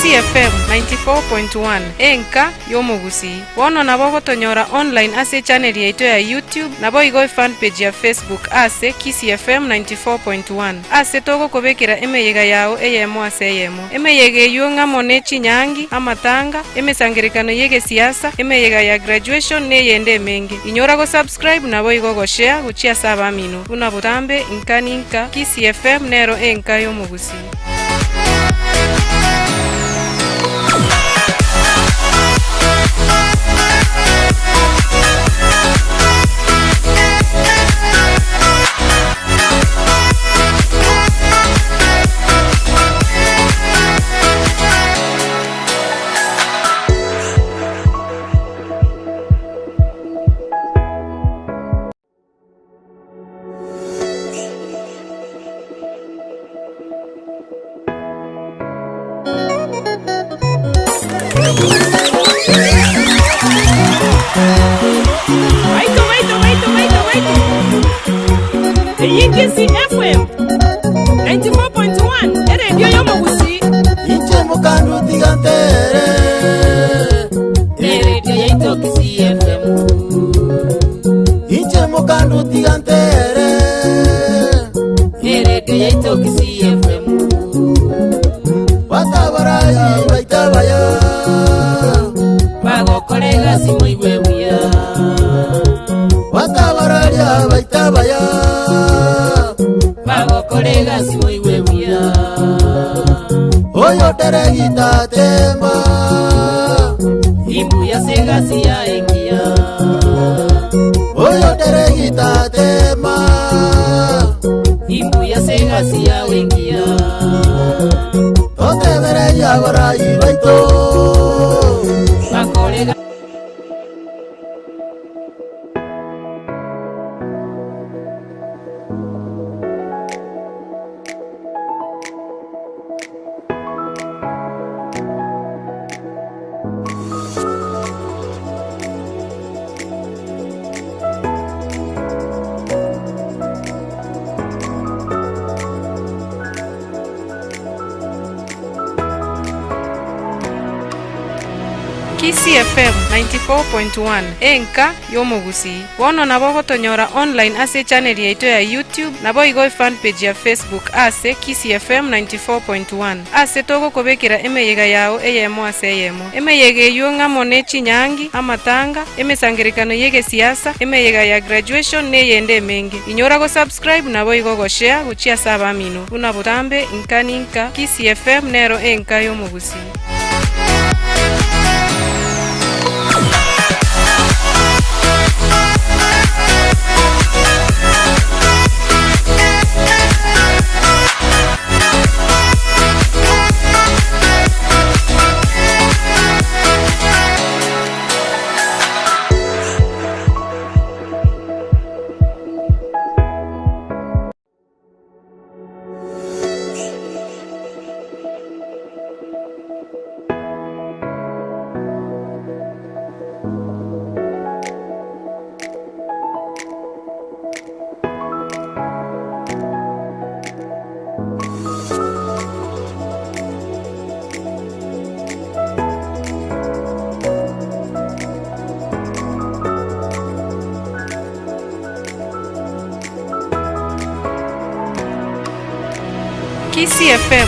Kisii FM 94.1, enka y'omogusii. Bono nabo ogotonyora online ase echaneli yaito ya YouTube naboigo efanpage ya Facebook ase Kisii FM 94.1 ase togokobekera emeyega yao eyemo ase eyemo. Emeyega eyio ng'amo ne chinyangi, amatanga, emesangerekano y'egesiasa, emeyega ya graduation neyende emenge. Inyora go subscribe naboigo go share gochia ase abamino buna botambe inka ninka Kisii FM nero enka y'omogusii. Baito, baito, baito, baito, baito. Eyio Kisii FM 94.1 eredio y'omogusii. Inche mokandu tiga ntere. Eredio yaito Kisii FM. Inche mokandu tiga ntere. Eredio yaito Kisii FM. Batabaraya baitabaya. Bagokora egasi moigwe buya. Batabararia baitabaya. Bagokora egasi moigwe buya. Oyo teregita temba. Imbuya ase egasi yaye engiya. Oyo teregita tema. Imbuya ase egasi yawe engiya. Totebereria abarai baito. Bakore Kisii FM 94.1, enka y'omogusii. Bono nabo ogotonyora online ase echaneli yaito ya YouTube naboigo efanpage ya Facebook ase Kisii FM 94.1 ase togokobekera emeyega yao eyemo ase eyemo. Emeyega eyio ng'amo ne chinyangi, amatanga, emesangerekano y'egesiasa, emeyega ya graduation neyende emenge. Inyora go subscribe naboigo go share gochia ase abamino buna botambe inka ninka Kisii FM nero enka y'omogusii. Kisii FM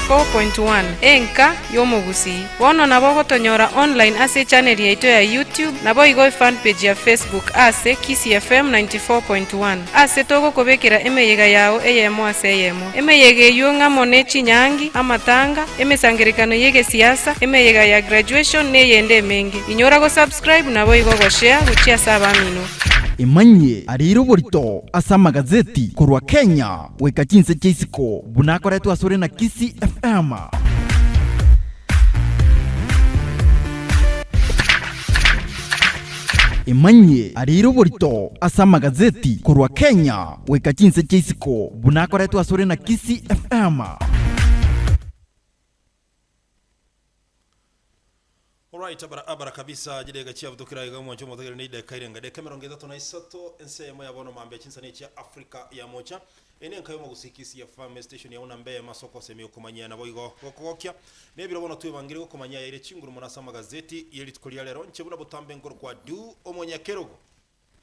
94.1, enka y'omogusii. Bono nabo ogotonyora online ase echaneli yaito ya YouTube naboigo efanpage ya Facebook ase Kisii FM 94.1 ase togokobekera emeyega yao eyemo ase eyemo. Emeyega eyio ng'amo ne chinyangi, amatanga, emesangerekano y'egesiasa, emeyega ya graduation neyende emenge. Inyora go subscribe naboigo go share gochia ase abamino. Emanyie ariire oborito ase amagazeti korwa Kenya goika chinse chia isiko buna akoretwe asore na Kisii FM. Emanyie ariire oborito ase amagazeti korwa Kenya goika chinse chia isiko buna akoretwe asore na Kisii FM. Alright, abara abara kabisa chideka chiabutokire aiga omwancho omotagere ne ideka irenga edeka emerongo etato na isato ense eyemo ya bono mambia chinsani chia Africa ya mocha. Ene enka y'omogusii Kisii FM, estation yao namba eyemo ase ogosemia okomanyia naboigo gokogokia. Nebiro bono twebangire gokomanyia ayaire chinguru mono ase amagazeti ye rituko ria rero. Inche buna botambe nkorokwa Du Omonyakerogo.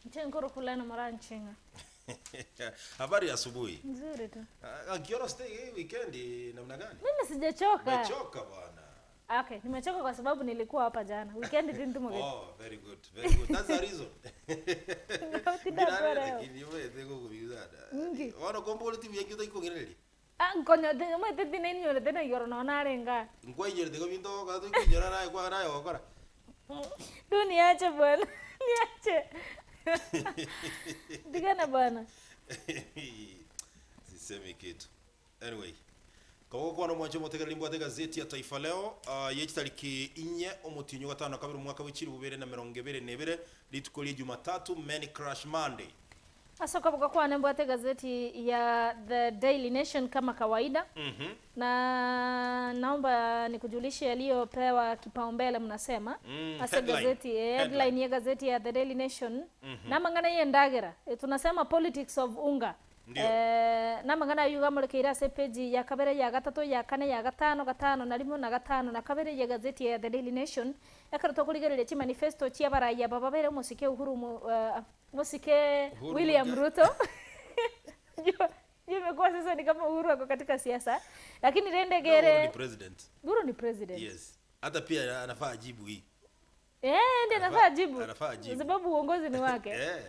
Inche nkorokwa Lena Moranchinga. Habari ya asubuhi. Nzuri tu. Ah, nki orosete iga hii weekend namna gani? Mimi sijachoka. Umechoka bwana. Okay, nimechoka kwa sababu nilikuwa hapa jana. Weekend tintumugete. Oh, very good, very good. That's the reason. Tindakwera leo. Lakini omanyete gokobigusana. Nki? Bono komboreti buya ki otaikong'ereria? Ah, nkonyo omanyete tinainyorete na igoro nonya narenge aa. Nkwainyorete igo binto ogokora toikonyora naye kwa naye ogokora. Du niache bwana, niache. Tigana bwana. Sisemi kitu. Anyway, kogokwana omwanche omotegereri mbwate egazeti ya Taifa Leo uh, ye chitariki inye omotienyi o gatano na kabere omwaka bwe chilifu bibere na emerongo ebere na ebere rituko ria Jumatatu Many Crush Monday. Ase okoboko kwane mbwate egazeti ya The Daily Nation kama kawaida na naomba nikujulishe yaliyopewa kipaumbele mnasema ase Headline. egazeti eh, Headline. headline ya egazeti ya The Daily Nation namang'ana ya endagera Eh, tunasema politics of unga Ndio. Eh, namang'ana ayio iga amorekeire ase epeji ya kabere ya gatato ya kane ya gatano gatano na rimo na gatano na kabere ya egazeti ya The Daily Nation ekero tokorigereria chimanifesto chia abarai aba babere omosike Uhuru Mu- eh, Mosike Uhuru William Muigai. Ruto Jua- jua imekuwa sasa ni kama Uhuru ako katika siasa lakini rende Uhuru ni gere president. Uhuru ni president Yes. Hata pia anafaa ajibu hii. eh ndiye anafaa ajibu Anafaa ajibu. kwa sababu uongozi ni wake Eh.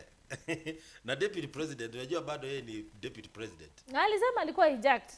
na deputy president unajua bado yeye ni deputy president. Na alisema alikuwa hijacked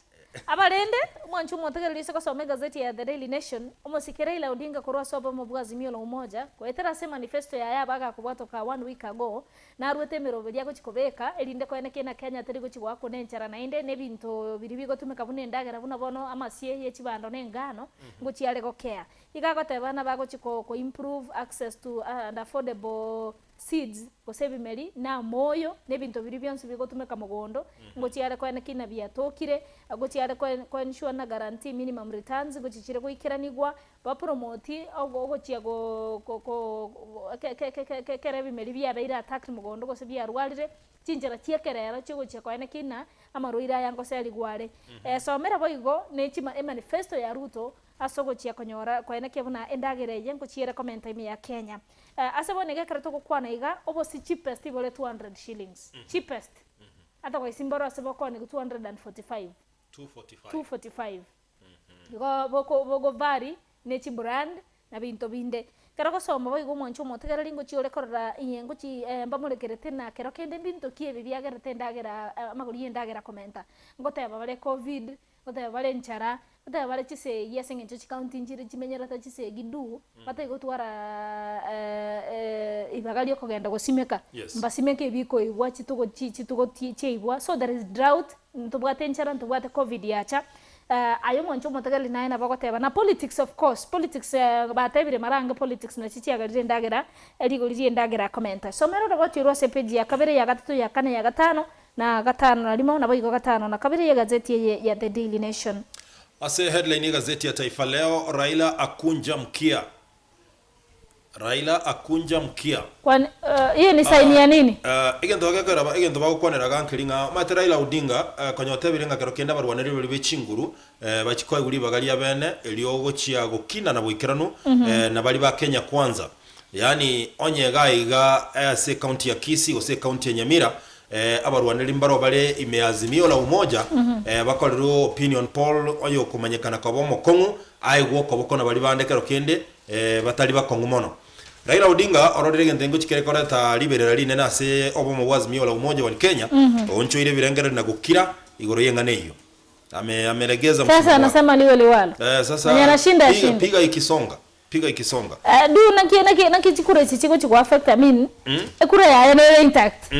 abarende omwancho omotegereri ase gosoma egazeti ya The Daily Nation omosike Raila Odinga korwa ase obomo bwa Azimio la Umoja goetera ase manifesto yaye aba agakobwatoka one week ago narwete emeroberio agochi kobeka erinde koenekia na Kenya teri gochi goakwa na enchara naende na ebinto biria bigotumeka buna endagera buna bono amasie ye chibando na engano ngochi are gokea. Iga agoteba nabo agochi ko ko improve access to and affordable seeds gose ebimeri na amoyo na ebinto biria bionsi bigotumeka mogondo, ngochia are koene ki na biatokire, ngochia are koe ko ensure na guarantee minimum returns ngochichire goikeranigwa, ba promote ogo ogochia go ko ko ke ke ke ke ekero ebimeri biabeire attacked mogondo gose biarwarire, chinchera chia ekerero chiogochia koene ki na amarwaire aya ngoserigwa are. Somera boigo ne chima emanifesto ya Ruto Ase ogochia konyora koenekia buna endagera eye ngochia ere komenta ime ya Kenya. Ase bono iga ekero togokwana iga, obosie cheapest bore 200 shillings, cheapest. Otherwise mboro ase bokoonigwa 245, 245. Igo boko bogo vary ne chibrand na binto binde. Ekero ogosoma boigo omwancho omotegereri ngochia ore korora inye ngochi mbamorekerete na kero kende mbinto ki ebi biagerete endagera amagori ya endagera komenta. Ngoteba bare covid, Goteba bare enchara, goteba bare chisegi ase eng'encho chikaunti nchire chimenyerete chisegi du, batari gotwara ribaga riokogenda gosimeka, Yes. mbasimeke ebikoigwa chitugo chi chitugo chi chiaigwa, so there is drought, ntobwate enchara, ntobwate covid yacha, aye omwancho omotegereri naye nabo ogoteba, na politics of course, politics batebire mara ange politics nachio chiagerire endagera, rigori ria endagera komenta. Somera oroboti orwo ase epage ya kabere, ya gatato, ya kane, ya gatano, Na gatano na rimo, naboigo gatano na kabere y'egazeti eye ya The Daily Nation. Ase headline y'egazeti ya Taifa Leo, Raila akunja mkia. Raila akunja mkia. Kwani hiyo ni sign ya nini? Egento gekorera egento bagokwanera iga nkeri ng'a omanyete Raila Odinga konya otebire ng'a kero kende abarwaneri baria be chinguru bachie koegwa ribaga ria bene erio gochia gokina na boikeranu na baria ba Kenya Kwanza. Yaani onye iga aiga ase ecounty ya Kisii gose ecounty ya Nyamira abarwaneri mbaro bare ime ya Azimio la Umoja bakorerwe opinion poll oyo okomanyekana koba omokong'u aegwe okoboko na baria bande kero kende batari bakong'u mono. Raila Odinga ororire egento engochi kere koreta riberera rinene ase obomo bwa Azimio la Umoja One Kenya oonchoire ebirengererio na gokira igoro y'eng'ana eyio. Ame amelegeza Sasa msimamo wake. anasema liwe liwalo. Sasa Mwenye anashinda piga, ashinde. piga ikisonga piga ikisonga. Du naki naki naki chikura echi chigochi go affect I mean ekura yaye nere intact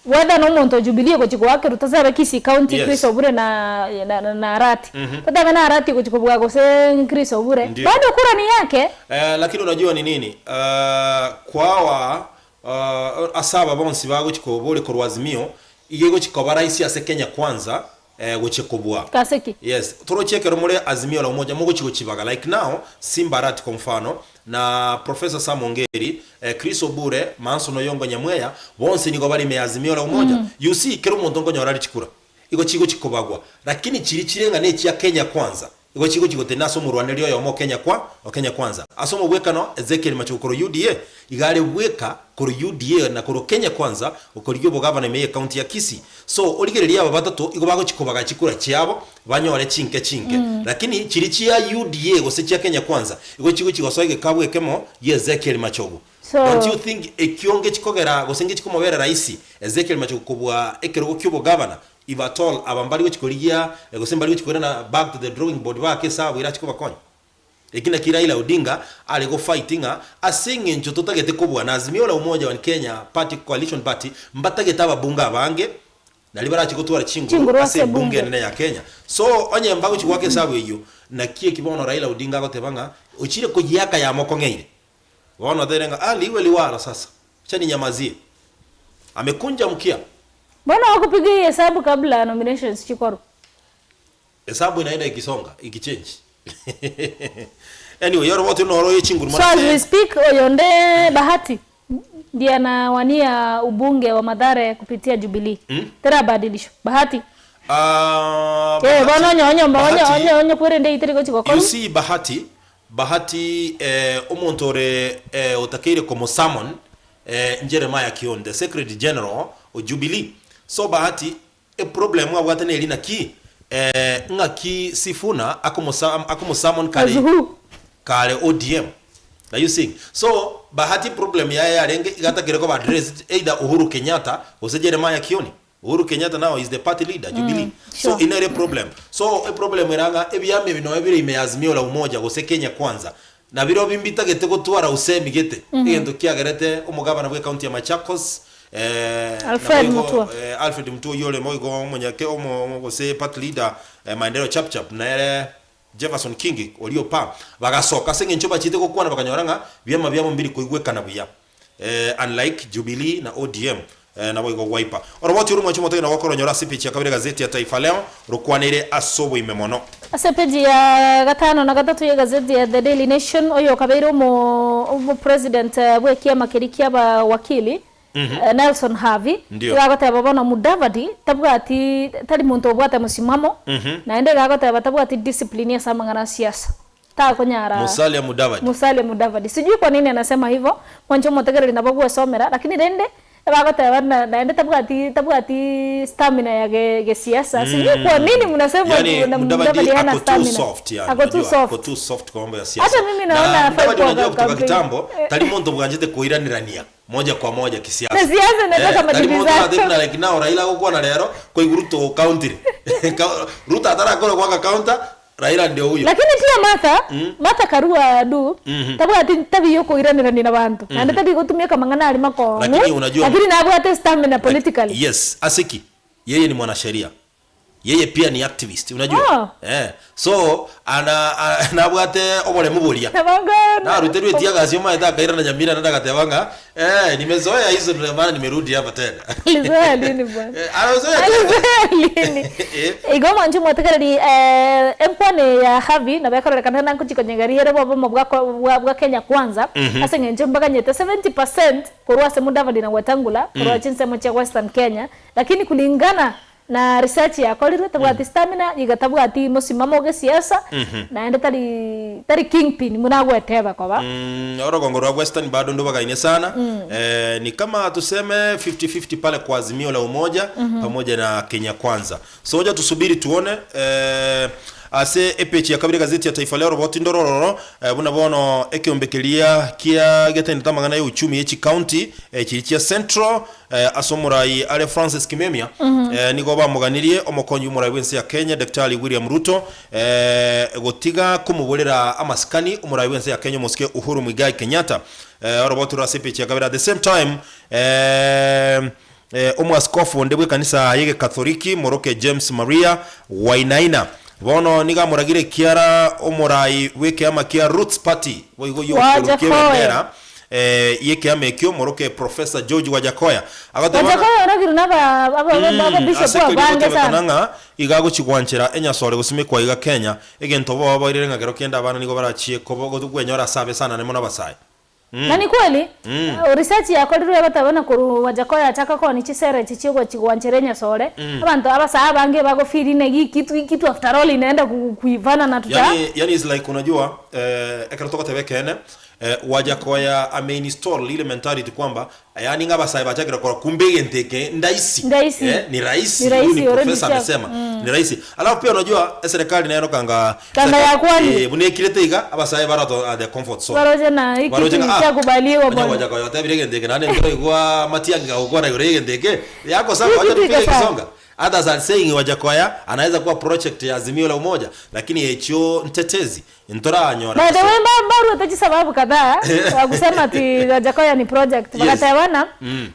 whether no omonto o Jubilee ogochi goakerwa tosabe Kisii county Yes. Chris Obure na na na na Arati totabe na Arati ogochi kobua gose Chris Obure Ndio. bado kura ni yake. Lakini unajua ni nini kwawa ase aba bonsi bagochi kobori korwa Azimio iga egochi koba rahisi ase Kenya Kwanza gochia kobua. Gase ki? Yes, toroche ekero more Azimio la Umoja mogochia gochibaga like now Simba Arati kwa mfano na Professor Sam Ongeri, Chris Obure, Manson Oyongo Nyamweya bonsi nigo bare ime ya Azimio la Umoja. You see kera omonto nkonyora are chikura. igo chigochi kobagwa, lakini chiri chire ng'a nechia Kenya Kwanza, igo chigochi gotenena ase omorwaneri oyomo o Kenya kwa o Kenya Kwanza. Ase omobwekano, Ezekiel Machogu korwa UDA iga are bweka korwa UDA na korwa Kenya Kwanza okorigia obogavana ime ye county ya Kisii. So origererie aba batato igo bagochi kobaga chikura chiabo banyore chinke chinke. Lakini chiri chia UDA gose chia Kenya Kwanza igo chigochi gosoa egekabu ekemo gia Ezekiel Machogu. So. Don't you think ekio ngechikogera gose ngechikomobera rahisi Ezekiel Machogu kobua ekerogo ki'obogavana if at all aba mbari gochi korigia gose mbari gochi koirana back to the drawing board baake esabu erache kobakonya? Eki naki Raila Odinga are go fight ng'a ase eng'encho totagete kobua na Azimio la Umoja One Kenya Party Coalition Party mbatagete ababunge abange nari barache gotwara chinguru Chinguru ase ase ebunge ebunge. enene ya Kenya. So onye mbagochi goaka esabu eyio naki eki bono Raila Odinga agoteba ng'a ochire koyiaka yamokong'eire. Bono oteire ng'a ah liwe liwalo sasa, acha ninyamazie. Amekunja mkia. Mbona hawakupiga hii hesabu kabla nominations chikorwe? Hesabu inaenda ikisonga, ikichange. Anyway, yoroboti noro ye chinguru So as we speak oyonde Bahati ndiye anawania ubunge wa Mathare kupitia Jubilee. Mm? Tera badilisho. Bahati. Ah, Eh, Bahati- bono onye onye onye Bahati- onye onye kwerende itiri gochi You gokoru. see Bahati, Bahati eh, omonto ore eh, otakeire komosummon eh, Jeremiah Kioni, the Secretary General o Jubilee. So Bahati eproblem abwate neri naki eh, ng'aki Sifuna akomosa akomosummon kare Azuhu. kare ODM. Are you seeing? So Bahati problem yaye yarenge igatakire koba addressed either Uhuru Kenyatta gose Jeremiah Kioni. Uhuru Kenyatta now is the party leader Jubilee. sure. So inere problem. So e problem eranga ebiame bino ebire ime ya Azimio la Umoja gose Kenya Kwanza. Na biro bimbitagete gotwara usemi gete. Egento kiagerete omogabana bwe county ya Machakos eh, Alfred naboigo, Mutua. eh, Alfred Mutua yore moigo omonyake omo gose party leader eh, Maendeleo Chapchap nere Jefferson King orio pa bagasoka ase eng'encho bachete gokwana bakanyora ng'a biama biabo mbiri koigwekana buya eh, unlike Jubilee na ODM eh, nabo igo Wiper oroboti oro mwancho motogenda gokoronyora ase epeji ya kabere gazeti ya Taifa Leo rokwanire ase oboime mono. Ase epeji ya gatano na gatato ya gazeti ya The Daily Nation oyo okabeire omo omo president eh, bwa ekiama keria kia abawakili eh, Nelson Havi Ndio. iga agoteba bono Mudavadi tabwati tari monto obwate mosimamo naende iga agoteba tabwati discipline ase amang'ana a siasa takonyara Musalia Mudavadi Musalia Mudavadi sijui kwa nini anasema hivyo mwancho motegereri nabo gwesomera lakini rende bagoteba na naende tabwati tabwati stamina ya ge, gesiasa sijui kwa nini mnasema Yani na Mudavadi Mudavadi hana ako too stamina soft yani, ako too unajua, soft ako too soft kwa mambo ya siasa. Hata mimi naona Na hafai Mudavadi kuwa unajua kutoka campaign. kitambo tali muntu bwanjete kuiranirania moja kwa moja kisiasa. Na siasa inataka tali majibu muntu zake. athiri na like now Raila gukwana rero koigu Ruto county. Ruto atarakora gwaka counter Raila ndio huyo. lakini pia Martha Martha Karua du tabwati tabiyo kuiranirania na bantu naende tabi gutumia mang'ana ari makong'u Lakini unajua- lakini nabwate stamina politically Yes, Asiki. Yeye ni mwanasheria. Yeye pia ni activist, unajua? Oh. Eh. So ana nabwate oboremu boria. Nabanga- Narutirwe tiaga sio maeta kaira na Nyamira na ndakateba ng'a eh nimezoea hizo ndio maana nimerudi hapa tena. Alizoea lini bwana? Eh, anazoea tena. Alizoea lini? Eh. Igo mwanchi mwetegereri eh, enkwane ya Havi na bekorerekana na nkuchikonyegeriere bwa bwa bwa bwa Kenya kwanza ase ng'encho mbaganyete 70% korwa ase Mudavadi na Wetangula korwa chinsemo chia Western Kenya lakini kulingana na research yakorirwe tabwati stamina iga tabwati musimamo gesiasa naende tari tari kingpin munagweteba koba Orogongo rwa Western bado ndo bagaine sana eh, ni kama tuseme 50-50 pale kwa Azimio la Umoja pamoja na Kenya Kwanza. So hoja tusubiri tuone eh, ase epechi ya kabiri gazeti ya Taifa Leo roboti ndorororo eh, buna bono ekiombekeria kia getende tamang'ana ya uchumi echi county eh, chiri chia Central eh, ase omorai are Francis Kimemia eh, nigo bamoganirie omokonyi omorai bwense ya Kenya Daktari William Ruto eh, gotiga komoborera amasikani omorai bwense ya Kenya omosike Uhuru Muigai Kenyatta eh, oroboti rwa ase epechi ya kabere at the same time eh, eh, omwaskofu onde bwe kanisa yege katholiki moroke James Maria Wainaina bono niga amoragire kiara omorai bw'ekiama kia Roots Party boigo Wajakoya. yokorukebendera eh, yekiama ekio moroke Professor George Wajakoya agateba Wajakoya oragirwe n'aba aba aba bishop abange sana ng'a iga gochigwanchera enyasore gosimekwa iga Kenya egento boba boirere ng'a kero kende abana nigo barachie kobo gwenyora asabe sana nemo nabasae. Na ni kweli research yakorirwe egoteba buna korwa Wajackoyah achaka koonia chisera echi chia gwanchera enyasore, abanto abasae abange bagofeel ng'a hii kitu hii kitu after all inaenda kuivana na tuta Yani, yani is like unajua eh, ekero togoteba ekeene eh, Wajackoyah ameinstall ile mentality kwamba yani ng'a abasae bachakire korora kumbe egento eke ndaisi Ndaisi. eh, ni rahisi Ni rahisi, huyu ni already professor cha- amesema ni rahisi alafu pia unajua eserikali nero kanga Kanga yakwanire. eh, buna ekirete iga abasae barato at their comfort zone Baroche na hii kitu Baroche ng'a, ah, ichakubaliwa onye bwana. Wajackoyah otebire egento eke naende ntoraigwa matiang'i gagokwana igoro ya egento eke yako sawa Hii wacha kitu iko tupige sawa. kisonga Others are saying Wajackoyah anaweza kuwa project ya Azimio la Umoja, lakini echio ntetezi ntoranyora By the way, mbaruete chisababu kadhaa wa kusema ati Wajackoyah ni project. Yes. Bakatewana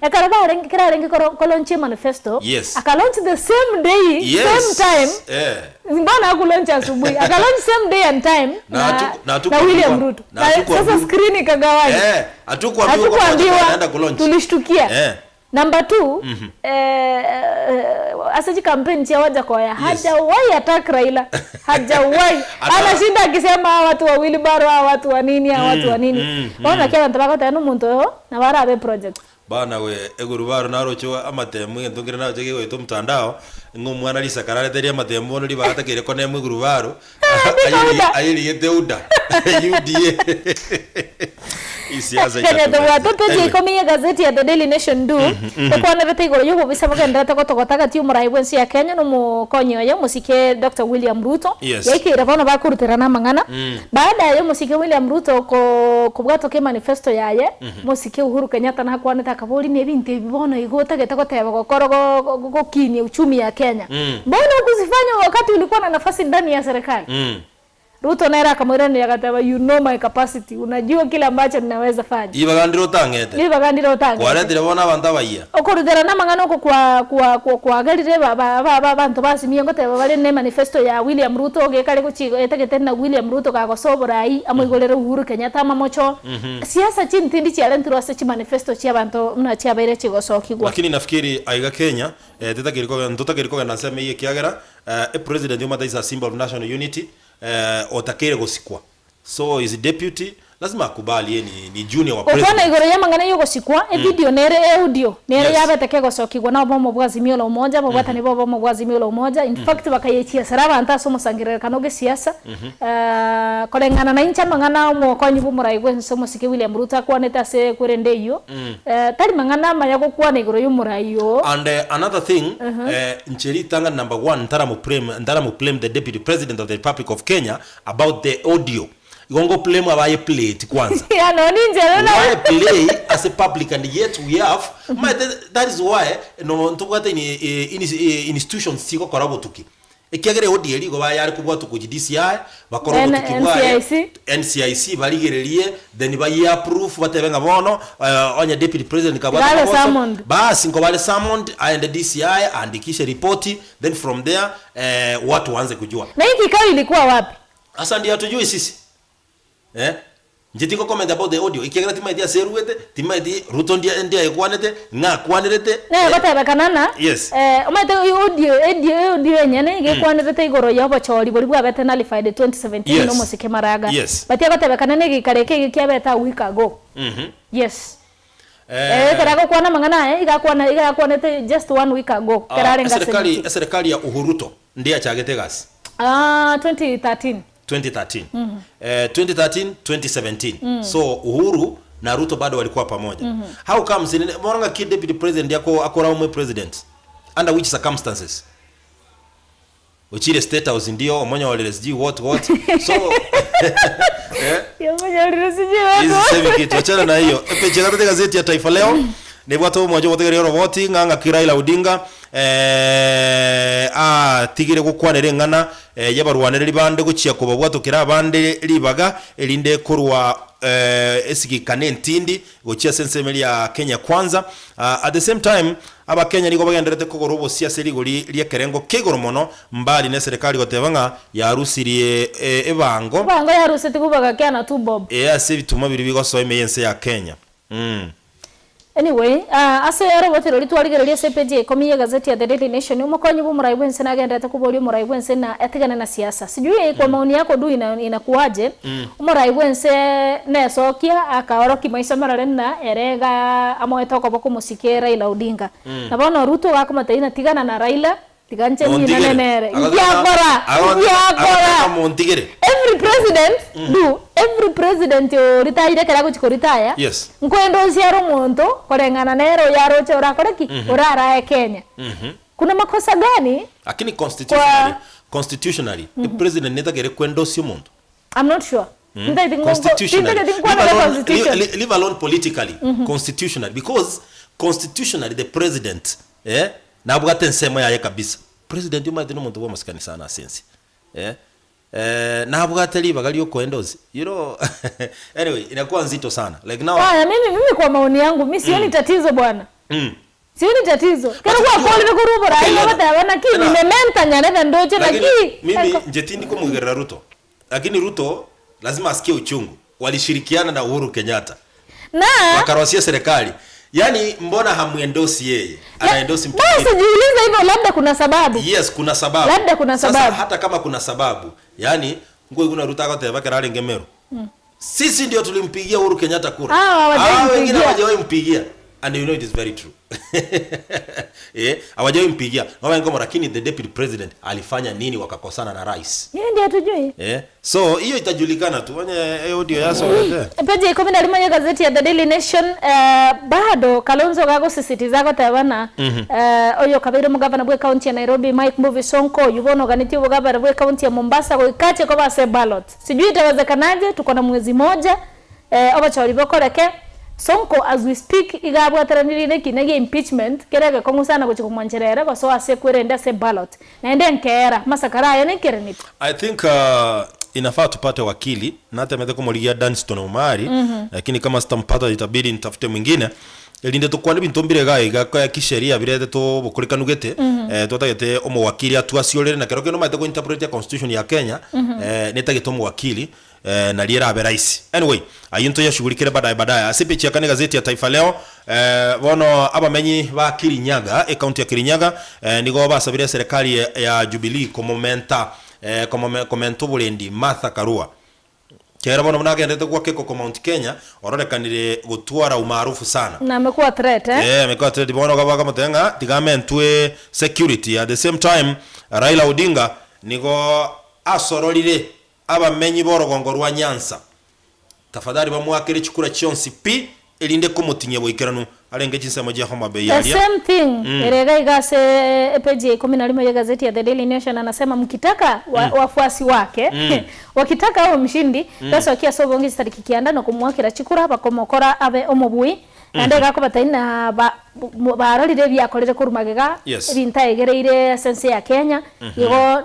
ekero barenge kerarenge kolaunch manifesto. Yes. Akalaunch the same day, Yes. same time. Eh. Mbona hakulaunch asubuhi? Akalaunch same day and time Na na, na na hatukuambiwa. William Ruto. Na Na hatukuambiwa. sasa screen ikagawanywa. Eh, hatukuambiwa kwamba Hatukuambiwa, Wajackoyah anaenda kulaunch. tulishtukia. Eh. Number two, ase chikampeni chia Wajackoyah hajawahi attack Raila, hajawahi anashinda akisema hawa watu wa wheelbarrow, hawa watu wa nini, hawa watu wa nini. Bono naki abanto bagoteba na omonto oyo nabo arabe project. Bana we egurubaro naroche amatemu egento nkere naroche kegoeta omotandao ng'a omwana risakara areterie amatemu bono ribaga atakeire konemu egurubaro Andika UDA. ayerigete UDA UDA Isiasa Kenya itatukatie. tobwate peji Anyway. ikomi ya gazeti ya The Daily Nation du ekwanerete igoro y'obobisa bogenderete gotogota gati y'omorai bw'ensi ya Kenya na omokonyi oye omosike Dr William Ruto Yes. yaikeire bono bakoruterana amang'ana baada ya omosike William Ruto kobwatoka emanifesto yaye mosike Uhuru Kenyatta nakwanete akabori na ebinto ebi bono igo otagete goteba gokora gokinia uchumi ya Kenya mbona hukuzifanya wakati ulikuwa na nafasi ndani ya serikali Ruto naye akamwirania akateba you know my capacity, unajua kile ambacho ninaweza fanya. Ibagandire otang'ete. Nibagandire otang'ete. Kwaretire bono abanto abayia. Okorutera namang'ana oko kwa kwa kwa kwagerire ba ba ba abanto basimie ngoteba bare ne manifesto ya William Ruto gekare gochi etagete na William Ruto kagosoa oborai amoigorere Uhuru Kenyatta amamocho. Siasa chintindi chiarentirwe ase chimanifesto chia abanto buna chiabeire chigosokigwa. Lakini nafikiri aiga Kenya eh, tetakeiri kogenda ntotakeiri kogenda nsemo eye ekiagera eh, epresident omanyete is a symbol of national unity eh, otakeire gosikwa so his deputy lazima akubali ye ni, ni junior wa Gokwana president igoro y'amang'ana y'ogosikwa, evidio nere eaudio nere Yes. yabete kegosokigwa na obomo bwa Azimio la Umoja, ababwatani ba obomo bwa Azimio la Umoja, in fact bakayechiesera abanto ase omosangererekano gesiasa, koreng'ana na inche amang'ana omokonyi bwa omorai bwa ense omosike William Ruto akwanete ase ekwerende eyio, tari mang'ana amaya gokwana igoro y'omorai oo. And another thing, inche ritang'ani number one ntaramoblame ntaramoblame the deputy president of the republic of Kenya about the audio. Igo ngo blame abaye plate kwanza. Ya nonye inche ere na Why play as a public and yet we have mm that is why no ntobwate in, in, in, institutions chigokora obotuki. Ekiagera eaudio eria igo bayare kobwatwa gochia DCI bakore N- obotuki bwaye NCIC. NCIC barigererie then baye approve batebe ng'a bono eh, onye deputy president kabwate Gare amagoso, summoned. basi nkobare summoned aende DCI aandikishe ripoti then from there eh, watu waanze kujua. Na hii kikao ilikuwa wapi? Asa ndiyo hatujui sisi eh Inche tingo comment about the audio ekiagera timaeti ase eruete timaeti Ruto ndia ndia ekwanete ng'a akwanerete Nere gotebekana ng'a Yes. eh, omanyete audio audio audio enyene iga ekwanerete igoro ya obochori boria bwabete nullified 2017 Yes. na omosike Maraga. Yes. But egotebekana na egeikaro eke iga kiabete a week ago. Yes. Eh, Eh, ekero agokwana amang'ana aya iga akwana iga akwanete just one week ago ekero ah, arenge ase eserikali meeting. eserikali ya Uhuruto ndiye achagete egasi Ah, 2013. 2013 eh, 2013 2017 so Uhuru na Ruto bado walikuwa pamoja how comes in bono ng'aki deputy president ako akora omwe president under which circumstances ochire state house ndio omonyorere sijui what what so eh, Yamonyorire sijui what hizi what. sasa hivi kitu achana na hiyo epeche gata gazeti ya Taifa Leo nibwate omwancho gotegeria oroboti ng'a ng'aki Raila Odinga eh, atigire gokwanera eng'ana eh, y'abarwanereri bande gochia kobabwatokera abande ribaga erinde korwa eh, esigikana entindi gochia ase ensemo eria ya Kenya Kwanza. Ah, at the same time abakenya nigo bagendererete kogora obosie ase rigori ri'ekerengo kia igoro mono mbali na eserekari goteba ng'a yarusirie eh, ebango Ebango yarusetie kobaga kiana tu bob. eh, ase ebituma biria bigosoa ime y'ense ya Kenya. Mm. Anyway, ah, ase oroboti roria twarigereria ase epeji ya ikomi y'egazeti ya The Daily Nation, omokonyi bw'omorai bw'ense nagenderete koboria omorai bw'ense na atigane na siasa. Sijui kwa maoni yako du ina, inakuaje, omorai bw'ense nesokia akaorokia maiso marore na ere iga amoete okoboko omosike Raila Odinga. Na bono Ruto gakomotebia ng'a tigana na Raila, tiga inche ninane nere. Nkiakora! Nkiakora! Montigere. Every president do every president oritayire ekero agochia koritaya Yes. nkoenda osiare omonto koreng'ana nere oyo aroche orakore ki? Orarae Kenya. Kuna makosa gani Lakini kwa constitutionally, constitutionally, epresident netagere kwenda osie omonto. I'm not sure. Ntaeti ngo- Constitutionally. tintageti Leave nkwanere alone, constitution. leave, leave alone politically. Constitutionally. Because constitutionally the president eh, nabwate ensemo yaye kabisa. President omanyete nomonto bw'amasikani sana ase ense. Eh, eh, nabwate ribaga riokoenda ose. You know, anyway, inakuwa nzito sana. Like now, Haya, mimi mimi kwa maoni yangu mi sioni tatizo bwana. Sioni tatizo. Kero But kwa unajua- kolire kurubora Okay, ayo Lena. bataba na ki Lena. nimementa nyanethe ndoche na Lakini ki. mimi njetindi kumwigerera Ruto, lakini Ruto lazima asikie uchungu. Walishirikiana na Uhuru Kenyatta Na wakarosia serikali, yaani mbona hamwendosi yeye, anaendosi mtu basi mwingine. jiulize hivyo, labda kuna sababu. Yes, kuna sababu. Labda kuna Sasa, sababu. hata kama kuna sababu, yaani ngwe kuna Ruto akoteba kerarenge Meru. Sisi ndio tulimpigia Uhuru Kenyatta kura. Ah, hawajawahi Hawa wengine mpigia. hawajawahi mpigia. And you know it is very true. Eh, hawajawahi mpigia. Ngoma ngoma lakini the deputy president alifanya nini wakakosana na rais? Yeye ndiye hatujui. Eh, so hiyo itajulikana tu. Onye audio yaso mm. Peji ya ikumi na rimwe ya gazeti ya The Daily Nation eh, bado Kalonzo gagusisitiza gotebana eh, oyo kabeire omogavana bwa ekaunti ya Nairobi Mike Mbuvi Sonko oyo bono oganetie obogavana bwa ekaunti ya Mombasa goikache koba ase ballot. Sijui itawezekanaje, tuko na mwezi moja eh, obochori bokoreke Sonko as we speak iga abwateranire na ekina gia impeachment kere egekong'u sana gochia komwanchera ere gosoa ase ekwerende ase ballot naende nkeera masakara aya nekereneti. I think inafaa tupate wakili na hata ameweza kumligia Danston Omari lakini kama sitampata itabidi nitafute mwingine erinde tukwane bintu mbire gai gaka kisheria birete to bukurikanugete eh, twatagete omowakili atuasiorere na kero kero maite ko interpret ya constitution ya Kenya eh, netagete omowakili eh, na riera abe rais anyway ayo nto yashughulikire baadaye baadaye ase pechi ya kane gazeti ya Taifa Leo eh, bono abamenyi ba Kirinyaga e county ya Kirinyaga eh, nigo basabire serikali ya, ya Jubilee komomenta eh, komome, komenta oborendi Martha Karua kera bono nagendete gwakeko ko Mount Kenya ororekanire gotwara umaarufu sana Na amekuwa threat eh? Yeah, amekuwa threat bono gaba kamotenga tigamentwe security at the same time Raila Odinga nigo asororire abamenyi b'orogongo rwa Nyanza tafadhali bamwakere chikura chionsi pi erinde komotinyia boikeranu arenge chinsemo chia Homa Bay The aria same thing erega igase peji ya ikumi na rimwe ya gazeti ya The Daily Nation anasema mkitaka wa, wafuasi wake wakitaka awe mshindi basi wakia sobongi tariki kianda no kumwakira chikura bakomokora abe omobui naende gakobataina ba barorire biakorire korumagega Yes. ebintaegereire sense ya Kenya igo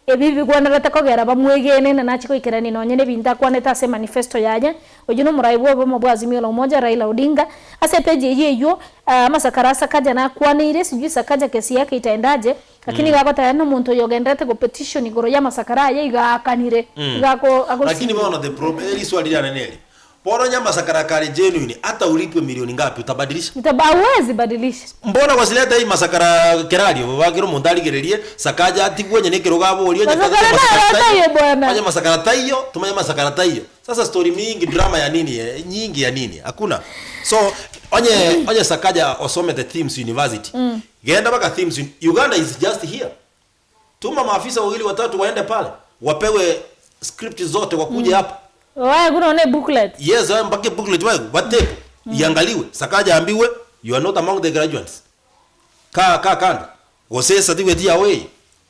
ebi bigwenerete kogera bamwegene na nachi goikerani nonye na ebinto akwanete ase manifesto yaye oyo na omorai bwa obomo bwa Azimio la Umoja Raila Odinga ase epeji eywo eywo ah, amasakara a Sakaja nakwaneire sijui Sakaja kesi yake itaendaje lakini gagoteba na omonto oyo ogenderete go petition igoro ya amasakara aye iga akanire iga ako lakini bono the problem eli swali lya neneli bono nyama sakara kare genuine hata ulipwe milioni ngapi utabadilisha hauwezi badilisha mbona wasileta hii masakara kerario bakiro omonto arigererie sakaja atigwe onye nekero gaborie onye Masakara nayo taiyo bwana. onye masakara taiyo tumanye masakara taiyo sasa story mingi drama ya nini eh, nyingi ya nini hakuna so onye onye sakaja osomete Themes University genda baka Themes Uganda is just here tuma maafisa wawili watatu waende pale wapewe script zote wakuje hapa waye kunaone booklet yes wae mpake booklet wae watepe iangaliwe sakaja ambiwe you are not among the graduates kaa kaa kando gose certificate ya way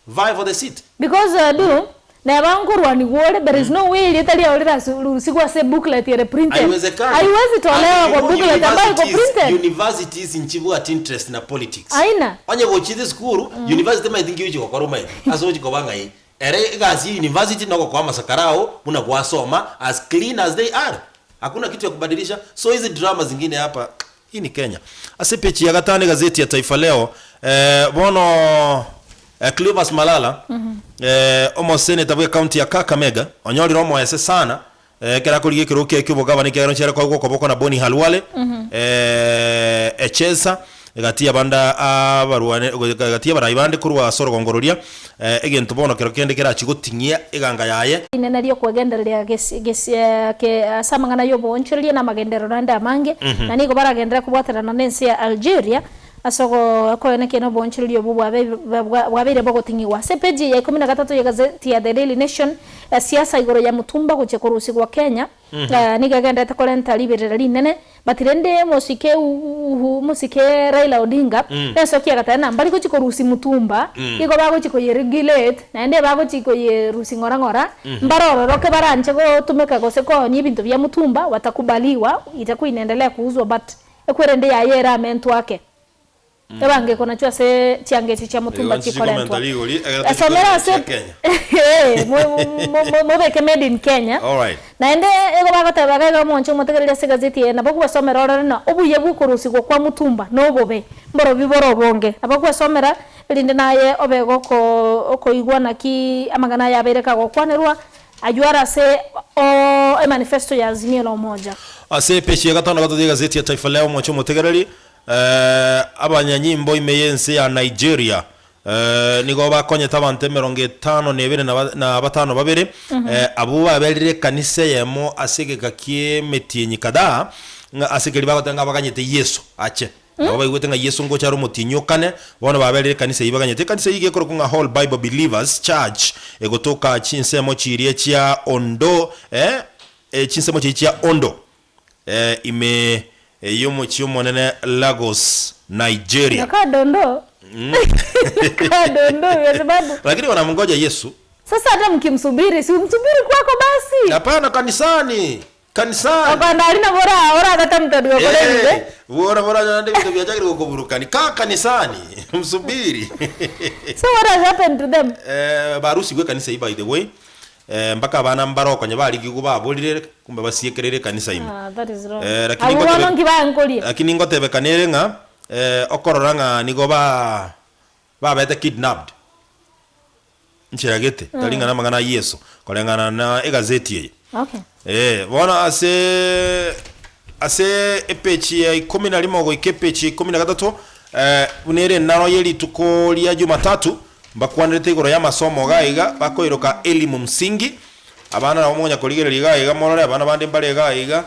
vie for the seat because do nebankurwani gwore there is no way ritari aurira rusigwa ase booklet ere printed haiwezekani haiwezi tolewa And kwa you know, booklet ambayo iko universities- printed universities nchibwati interest na politics aina onye gochithe sukuru university maithingi uchigokora omaete ase ochikoba ng'ai ere egasi ya university nogokoa masakarao buna gwasoma as clean as they are hakuna kitu ya kubadilisha so hizi drama zingine hapa hii ni kenya ase pechi ya gatano gazeti ya taifa leo eh, bono eh, Cleophas Malala eh, omo senator bwe county ya Kakamega onyorire omoese sana eh, kera korigia ekero kia ekiobogabana ekiagera nchiare kwa gokoboko na Boni Halwale. Echesa egati y'abande abarwane egati y'abarai bande korwa ase orogongo roria, egento bono kero kende kerachie goting'ia eganga yaye. Rinene ri'okwegendereria ke ase amang'ana y'oboonchoreria na amagenderero ande amange, na nigo baragenderere kobwaterana n'ense ya Algeria ase okoenekia na oboonchoreria obwo bwabeire bogoting'igwa. Ase epeji ya ikomi na gatato y'egazeti ya The Daily Nation, siasa igoro ya Mutumba gochia korusigwa Kenya nigo egendererete korenta riberera rinene, but rende omosike omosike Raila Odinga nesokia agateba ng'a mbari gochia korusia Mutumba, igo bagochia koye regulate naende bagochia koyerusia ng'ora ng'ora, mbare ororoke baranche gotumeka gose koonia ebinto bia Mutumba watakubaliwa itakuwa inaendelea kuuzwa but ekwerende yaye ere amentwe ake. Ebange konachwa ase chianga echio chia motumba Igo chikorentwa. nchikomenta rigori, ekero Somera tochikorenta ase chia Kenya. Ee, mo- mo- mo- mobeke made in Kenya. Alright. Naende igo bagoteba iga iga omonche omotegereri ase egazeti eye nabo gwesomera orore na obuya bw'okorusigwa kwa mutumba na obobe mborobio bore obonge. Nabo gwesomera erinde naye obe goko okoigwa naki amang'ana aya abeire kagokwanerwa aywo are ase oo emanifesto ya Azimio la Umoja. Ase epeji ya gatano na gatato y'egazeti ya Taifa Leo omonche omotegereri, Abanyanyimbo ime y'ense ya Nigeria nigo bakonyete abanto emerongo etano na ebere na batano babere, abwo baberire ekanisa eyemo ase egeka ki'emetienyi kadhaa, ng'a ase keria bagoteba ng'a baganyete Yeso ache. Nabo baigwete ng'a Yeso ngocha are omotienyi o kane, bono baberire ekanisa eyio baganyete. Ekanisa eyio iga ekorokwa ng'a Whole Bible Believers Church, egotoka chinsemo chiria chia Ondo, chinsemo chiria chia Ondo. Ime y'omochie omonene Lagos, Nigeria. Nakaa dondoo. Nakaa dondoo kwa sababu Lakini wanamngoja Yesu. sasa hata mkimsubiri si umsubiri kwako basi. Hapana, kanisani. Kanisani. Okonda aria nabo ora oragata mtadu okore ebibe. Eh, bora bora naende ebinto biachakire gokoburukani. Kaa kanisani, msubiri. So what has happened to them? Eh, barusigwe ekanisa eyio by the way. Mpaka abana mbare okonya barigigwe baborire, kumbe basiekereire ekanisa ime. Ah, that is wrong. Eh, lakini Abwo ngotebe- bono nki bankoria? Lakini ngotebekana ere ng'a eh, okorora ng'a nigo ba babete kidnapped nchera gete, tari ng'a namang'ana a Yeso, koreng'ana na egazeti eye. Okay. Eh, bono ase ase epeji ya ikomi na rimo goika epeji ya ikomi na gatato eh, buna ere enaro ye rituko ria Jumatatu, Mbakwanerete igoro y'amasomo iga iga, bakoiroka Elimu Msingi. Abana nabo mokonya korigereria iga iga morore abana bande mbare iga iga,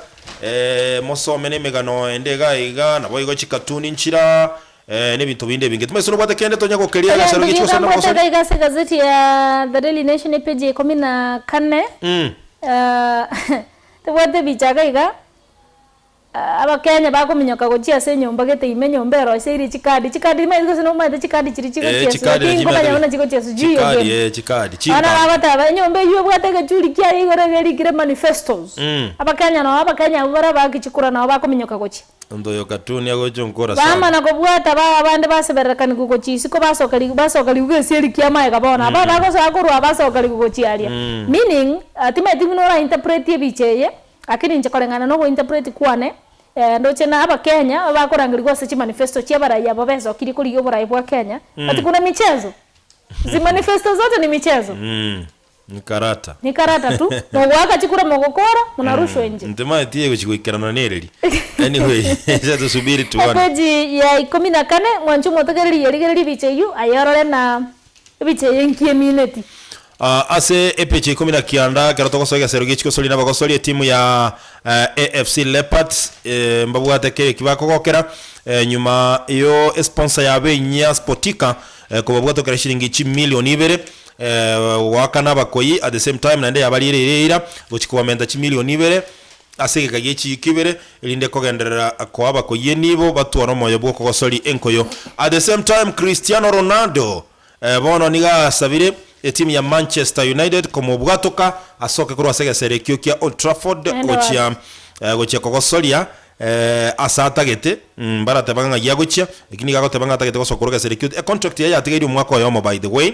mosome nemegano ende iga iga, naboigo chikatuni nchira, nebinto binde ebinge. Timanyeti nobwate kende tonya gokeria agasero Egento gichia gosana geka mbwate nabogosori. iga iga ase egazeti ya The Daily Nation epage ya ikomi na kane, tobwate ebicha iga iga. Abakenya bakominyoka gochia ase enyomba gete ime enyomba eroseirie chikadi, chikadi timanyeti gose nomanyete chikadi chiria Eh, chigochiesu chikadi lakini nachio nkomanya nimanyete buna chigochiesu juu ya chikadi game. eh, chikadi Abana chimpanga. bagoteba enyomba eywo ebwate egechuri kiaye igoro egerikire manifestos. Abakenya nabo abakenya abwo baria bagichikura nabo bakominyoka gochia. Onto oyo katuni agocha onkora sana. Bamana kobwata ba abande basebererekanigwe gochia isiko basokerigwe basokerigwe gesieri kia amaega bono aba bagosoa korwa aa basokerigwe gochia aria. Meaning timanyeti buna ora interpret ebicha eye. Lakini inche koreng'ana nogointerpret kwane, ndoche na abakenya abakorangerigwa ase chimanifesto chia abarai aba besokirie korigia oborai bwa Kenya, but kuna michezo. Zimanifesto zote ni michezo. Ni karata. Ni karata tu, mogoaka chikura mogokora, munarushwa inje. Ntimaeti egochi goikerana nereri. Anyway, acha tusubiri tuone. Epeji ya ikomi na kane, mwanche omotegereri yerigererie ebicha eyio, aye orore na ebicha eye nki emineti. Ase epeji ya ikomi na kianda, ekero togosoa egesero gie chigosori nabagosori etimu ya AFC Leopards mbabwate kere eki bakogokera nyuma yo esponsor yabo enyia Sportika kobabwatokera shilingi chimilioni ibere goakana abakoyi at the same time naende yabarire eira gochia kobamenta chimilioni ibere Ase egeka gie chiiko ibere, erinde kogenderera koa abakoyie nibo batware omoyo bw'okogosori enkoyo. At the same time Cristiano Ronaldo bono nigo asabire etimu ya Manchester United komobwatoka asoke korwa ase egesero ekio kia Old Trafford Naende gochia gochia kogosoria ase atagete mbarateba ng'a ng'ai agochia lakini nigo agoteba ng'a atagete gosoka korwa egesero ekio. Econtract yaye yatigaire omwaka oyomo by the way.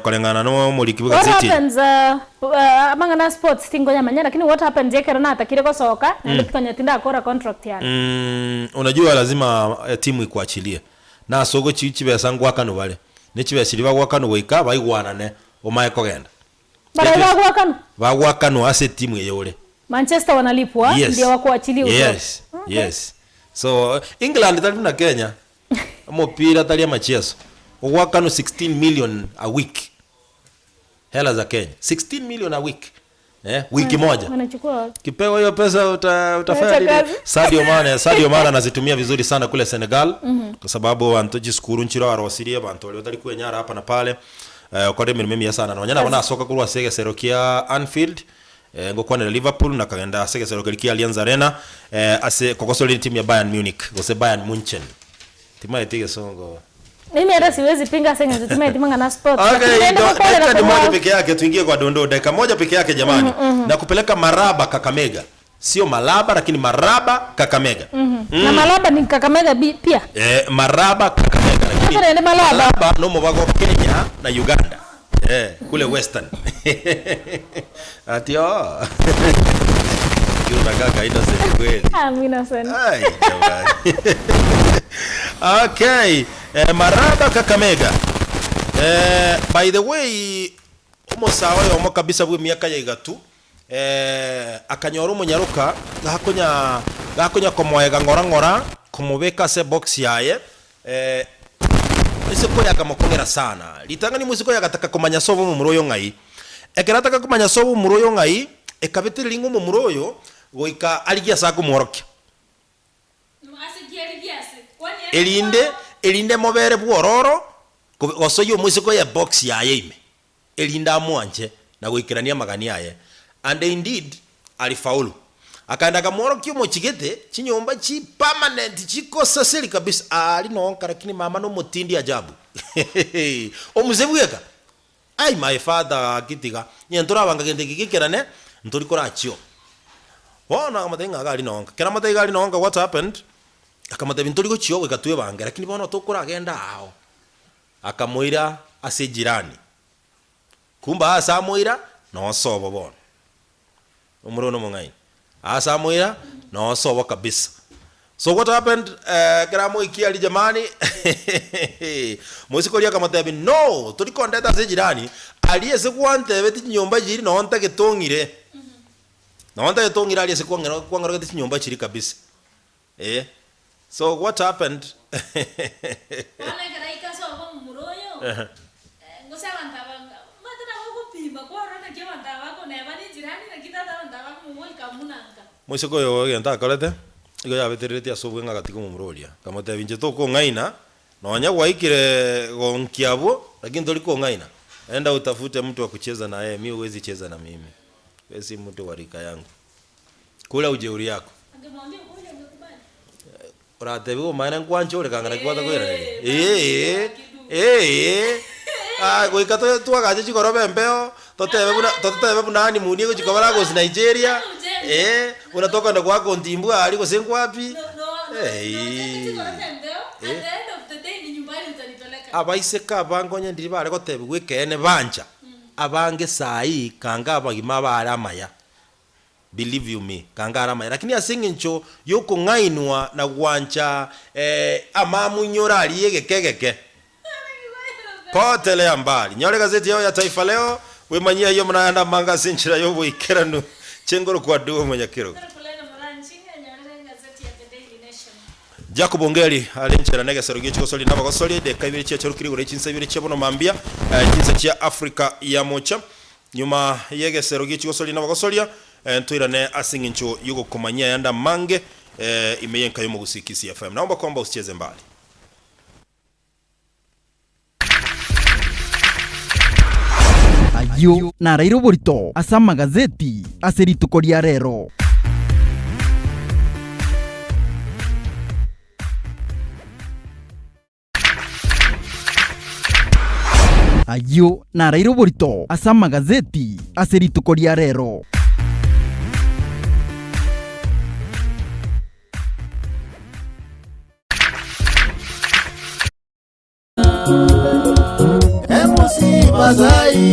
Koreng'ana nomoriki What bw'egazeti eye. happens amang'ana a sports tinkoyamanya lakini what happens ekero natakire gosoka naende konya tindakora contract yane. Unajua lazima etimu ikuachilie na ase ogochi chibesa ngoakanwa bare ne chibesa chiria bagoakanwa goika baigwanane omae kogenda. Baria bagoakanwa? Bagoakanwa ase etimu eye ore. Manchester wanalipwa Yes. ndio wakuachilie utoke. Yes. Yes. So England tari buna Kenya, omopira tari amachieso. Ogwakanwa 16 million a week. Hela za Kenya. 16 million a week. Eh, wiki moja. Wanachukua wapi? Kipewa hiyo pesa utafanya Utaacha nini? kazi. Sadio Mane, Sadio Mane anazitumia vizuri sana kule Senegal kwa sababu bantu chiskuru nchiro arosirie bantu bari batari kwenyara hapa na pale. Eh, okore emirimo emiya sana. Nonya nabo nasoka korwa ase egesero kia Anfield. Eh, ngokwanera Liverpool na kagenda ase egesero keria kia Allianz Arena eh, ase kogosoria timu ya Bayern Munich gose Bayern Munchen. Timaeti egesongo. Mimi hata siwezi pinga sengenzo tumetimanga na sport. Okay, Lakini naenda kukolera dakika ni kwa moja peke yake tuingie kwa dondoo. Dakika moja peke yake jamani. Na kupeleka Maraba Kakamega. Sio Malaba lakini Maraba Kakamega. Na Malaba ni Kakamega pia. Eh, Maraba Kakamega lakini Sasa naende Malaba. Malaba no mubago Kenya na Uganda. Eh, kule Western. Ati oh. Yule kaka innocent kweli. I'm innocent. Ai, jamani. Okay, eh, Maraba Kakamega. Eh, by the way, omosawa oyomo kabisa bwe miaka ya igatu eh, akanyora omonyaroka gakonya gakonya komoega ng'ora ng'ora komobeka ase box yaye eh, isiko yakamokong'era sana ritang'ani mosiko yagataka komanya sobo omomura oyo ng'ai ekero ataka komanya sobo omomura oyo ng'ai ekabetereria ring'o omomura oyo goika arigie ase akomworokia erinde erinde mobere bwororo gosoyia omosiko ya box yaye ime erinde amwanche na goikerania amagani aye and indeed alifaulu akaenda akamworokia omochigete chinyomba chi permanent chikosaseri kabisa ari nonka lakini mama nomotindi ajabu omuse bweka ai my father akitiga nye ntorabanga gento eki gekerane ntori korachio bono akamotebia ng'a iga aria nonka kera amotebia iga aria nonka what happened akamotebia ntori gochia goika twebange lakini bono tokoragenda ao akamoira ase ejirani kumbe ase amoira nosobo bono omoro nomong'aini ase amoira nosobo kabisa so what happened eh, kera amoikia aria jamani mosike oria akamotebia no tori kondeta ase ejirani aria ase gwantebeti chinyomba chiri noo ntagete ong'ire noo ntagete ong'ire aria ase kwang'era kwang'erogete chinyomba chiri kabisa eh. So what happened Bono ekero aika ase obo omomura oyo, gose abanto aba omanyete nabo ogopima kwarora naki abanto aba bakoneba ne ejirani naki tata abanto aba bakomogoika buna nka. Moiseke oyo egento akorete, igo yabetereretie ase obweng'e agatiga omomura oria. Akamotebia, Inche tokong'aina, nonya gwaikire gonkia abwo, lakini tori kong'aina. Enda utafute mtu wa kucheza na yeye, mi huwezi cheza na mimi. Wewe si mtu wa rika yangu. Kula ujeuri yako. Angemwambia ukweli angekubali. Oratebiwe omaene nkwanche ore kang'ana ki gwatakoiraneria? Ee, ee, ah, goika twagache chikoroba embeo, totebe buna totebe buna honeymoon egochi koba Lagos Nigeria, eh, buna tokogenda goaka ontimbwa aria gose nkwapi, eii. Eh. Abaiseke abange onye ndiri bare gotebiwa ekeene bancha, abange saii kanga abagima abare amaya. Believe you me, kanga are amaya, lakini ase eng'encho y'okong'ainwa na gwancha amamunyoro aria egeke egeke. Potelea mbali. Nyora egazeti yao ya Taifa Leo, bwemanyie ayio muna ayande amange ase enchera y'oboikeranu. Chengoro kwa Duo Omonyakerogo. Jacob Ongeri are enchera na egesero gie chigosori na abagosori, edeka ibere chiacharokire igoro ye chinsa ibere chia bono mambia, chinsa chia Africa ya Mocha. Nyuma y'egesero gie chigosoria na abagosoria, ntoirane ase eng'encho y'ogokomanyia ayande amange ime y'enka y'omogusii Kisii FM. Naomba kwamba usicheze mbali. Ayio naraire oborito ase amagazeti ase rituko ria rero. Ayio naraire oborito ase amagazeti ase rituko ria rero. MC Masai.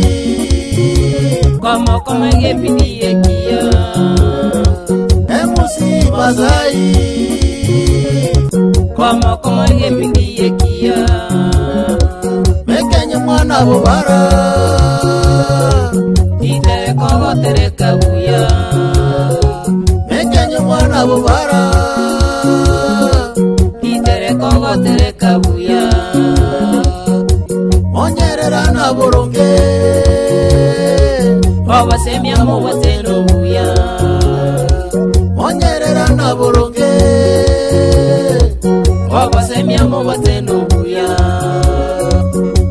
Komo komo gebidi ekiya. MC Masai. Komo komo gebidi ekiya. Mekenye mwana bobara. Ite kogo tereka buya. Mekenye mwana bobara. Mogotereka buya Monyerera na boronge Obasemia mobwatero buya Monyerera na boronge Obasemia mobwatero buya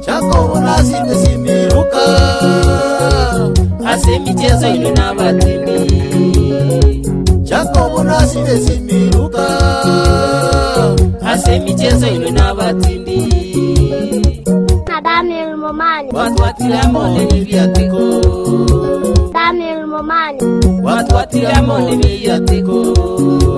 Jacobo nasinde simiruka Ase michezo ino n'abatindi Jacobo nasinde simiruka Ase michezo ino n'abatindi na Daniel Momani. Watwatira mone n'ibyatiko Daniel Momani. Watwatira mone n'ibyatiko.